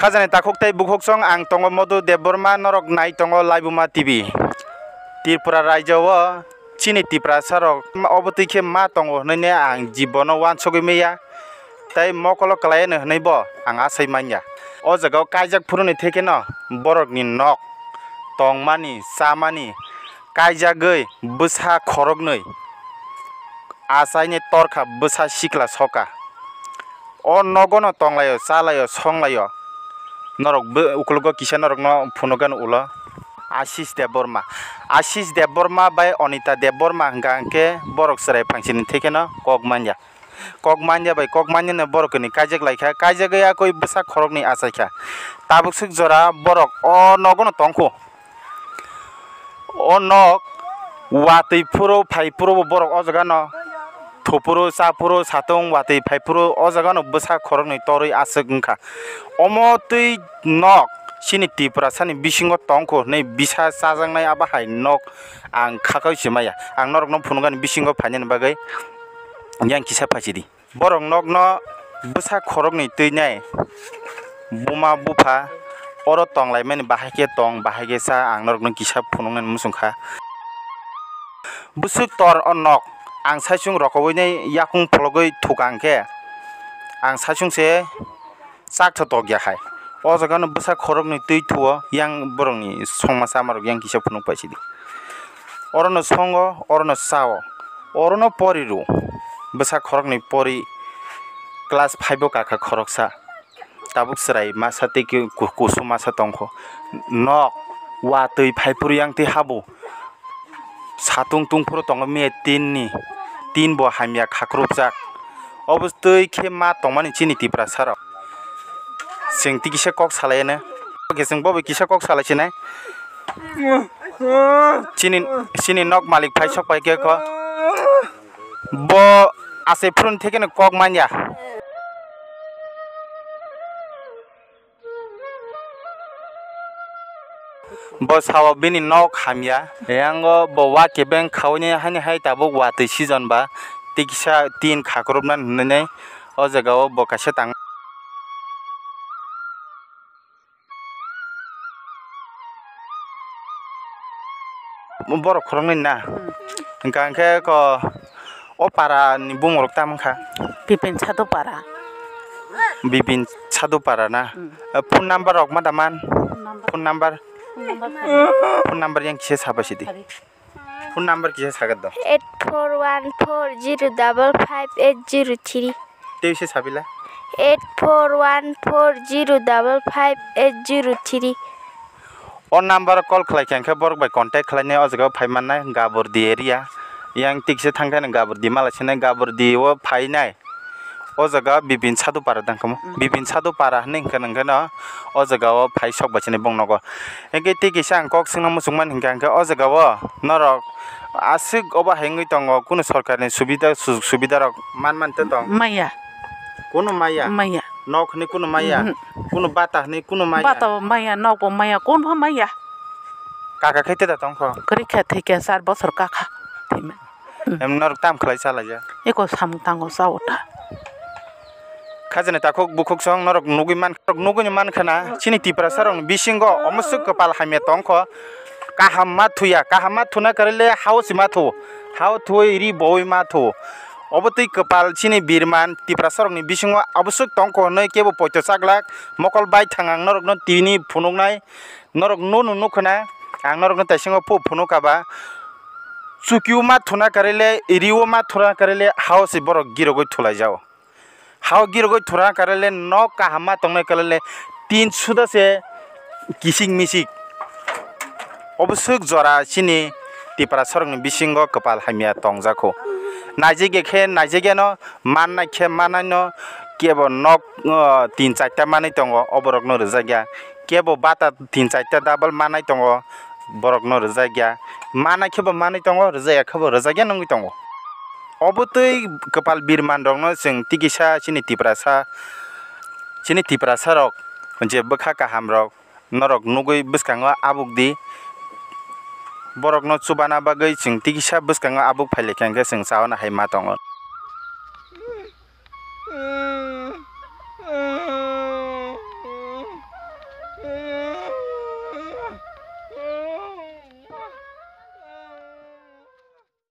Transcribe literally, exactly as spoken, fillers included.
Khajani takhuk tei bukhuksong, ang tongo Madhu Debbarma, norok nai tongo Laibuma T V. Tripura raijo o chini Tiprasa rok obo twi khe ma tongo hwnwi ne ang jibono uansugwi manya, tei mokolo kwlai no hwnwi bo ang asai manya. O jaga o kaijak phuru ni theke no borok ni nok, tongmani, chamani, kaijagwi bwsa khoroknwi achaini torkha bwsa sikla soka. O nogo no tonglaio, chalaio, songlaio. Norok bo ukologo kisa norok no phunukgani ulo. Ashish Debbarma. Ashish Debbarma bai Anita Debbarma hwnkha hwnkhe borok chwrai phangsini theke no kok manya. Kok manya bai kok manya no borok ni kaijak laikha. Kaijagwi akoi bwsa khoroknwi achaikha. Tabuk swk jora borok o nogo no tongkho. O nok watwi phuru phai phuru bo borok o jaga no thuphuru, chaphuru, satung watwi phai phuru o jaga no bwsa khoroknwi torwi aswk wngkha. Omo twi nok chini Tiprasa ni bisingo tongkho hwnwi bisa chajaknai abo hai nok ang khakhai se maya. Ang norok no phunukgani bisingo phainani bagwi yang kisa phaisidi. Borok nokno bwsa khoroknwi twi nai buma bupha oro tonglaimani bahai khe tong, bahai khe cha, ang norokno kisa phunuknani muchung kha. Bwswk tor o nok ang saichung rokoui nai yakung phologwi thukang khe ang saichung se chak tho tok ya hai. O jaga no bwsa khoroknwi twi thuo yang borokni songma chamarok yang kisa phunuk paisidi. Orono songo, orono chao, orono pori rw. Bwsa khoroknwi pori class five o kakha khoroksa. Tabuk chwrai masa tei ki-, ku-, kusu masa tongkho. Nok watwi phaiphuru yang twi habo. Satung tungphuru tongo miya tin ni. Tin bo hamya khakrupjak. Obo twi khe ma tongmani chini Tiprasa rok. Chwng twi kisa kok salai anw. Chwng bo bai kisa kok salai sinai. Chini, chini nok malik phai sok pai khe kho. Bo asai phuruni theke no kok manya. Bo sao bini nok hamya. Yango bo wa kebeng khaui ni haini hai tabuk watwi season ba tiksa tin khakrupna hinwi o jaga o bo kaisa tang. Borok khoroknwi na? Hmm. Hwnkha hwnkhe ko, o para ni bumung rok tamo wngkha? Bipin Sadhu para. Bipin Sadhu para na? Hmm. Eh, phone number rok ma da man? Phone number. Phone number. Phone number yang kisa saba sidi. Phone number kisa sagat do. Eight four one four zero double five eight zero three. Tei se sabila. Eight four one four zero double five eight zero three. O number call khlai khe, hwnkhe borok bai contact khlainai, o jaga o phai mannai, Gabordi area. Yang tikse thang khe Gabordi mala sinai, Gabordi o phainai. O jaga Bipin Sadhu para dang kamo. Mm. Bipin Sadhu para hinwi hwnkhe, hwnkhe no o jaga o phai sok bai sinai bong nogo. Hwnkhe tei kisa ang kok swngna muchungmani hwnkhe, hwnkhe o jaga o norok aswk obo hai wngwi tongo, kunu sorkarni subida, sujok subida rok man man tong? Maya. Kunu maya? Maya. Nok hinwi kunu maya? Mhm. Kunu bata hinwi kunu maya? Bata bo maya, nok bo maya, kunu bo maya. Kaka khe tei da tongkho? Kwrwi kha thwi kha char bosor kakha. Thwima. Hmm. Em norok tam khlai chalaijak? Eko samung tango chao ta. Khajani takhuk bukhuk song norok nugui man, norok nugui ni man khana, chini Tiprasa rok ni bisingo omo swk kwpal hamya tongkho, kaham ma thuya, kaham ma thuna kwrwi le hao si ma thu, hao thuwi ri bowi ma thu. Obo twi kwpal chini birman Tiprasa rok ni bisingo obo swk tongkho hwnwi kebo poito chaglak mokol bai thang ang norok no tini phunuknai. Norok no no nukho na, ang norok no taisingo phu-, phunuk kha ba. Chukio ma thuna karele, rio ma thuna karele, hao se borok girogoi thulai jao. Hao girogoi thuna karele, nok kaham ma tongnai karele, tin suda se kisik misik. Obo swk jora chini Tiprasa rok ni bisingo kwpal hamya tongjakho. Naijagya khe naijagya no, mannai khe mannai no, kebo nok, o, tin charta manwi tongo, oborok no rwjakya. Kebo bata tin charta double manai tongo, borok no rwjakya. Manai khe bo manwi tongo, rwjakya khe bo rwjakya nungwi tongo. Obo twi kwpal birman rok no chwng tikisa chini Tiprasa, chini Tiprasa rok je bwkha kaham rok norok nugwi bwskango abuk di. Borok no chubana bagwi chwng tikisa bwskango abuk phai laikha hwnkhe chwng chawana hai ma tongo.